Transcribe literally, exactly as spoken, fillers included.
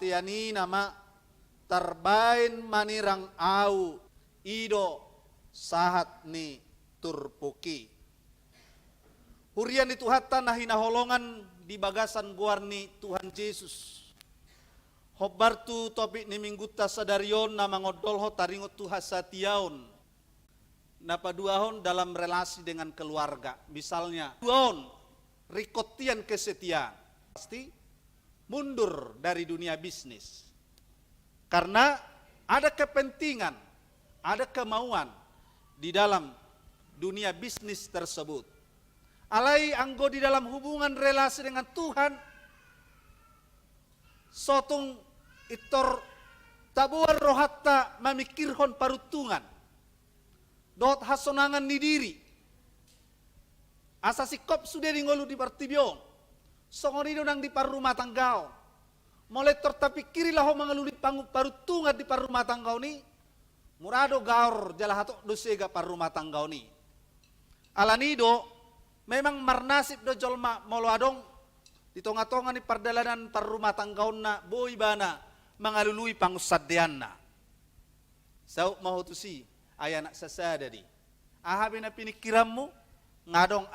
Tian i nama tarbaen manirang au, i do sahat ni turpuk i. Huria ni Tuhanta na hinaholongan di bagasan goar ni Tuhan Jesus. Hombar tu topik ni minggunta sadari on na mangondolhon taringot tu hasatiaon na paduahon dalam relasi dengan keluarga. Misalnya, dua on, ringkot tian kesetiaan. Pasti mundur dari dunia bisnis. Karena ada kepentingan, ada kemauan di dalam dunia bisnis tersebut. Alai anggo di dalam hubungan relasi dengan Tuhan, sotung intor taboan rohanta mamingkirhon paruntungan dohot hasonangan ni diri. Asa singkop sude di ngolu di portibi on. Songon i do nang di parrumatanggaon. Molo intor tapingkiri laho mangalului pangu-, paruntungan di parrumatanggaon i, mura do gaor jala hatop do sega parrumatanggaon i. Alani do, memang marnasib do jolma molo adong di tonga-tonga ni pardalanan parrumatanggaonna boi ibana mangalului pangunsandeanna. Saut ma ho tusi, ai anak sasada di. Aha be na piningkiranmu? Nga adong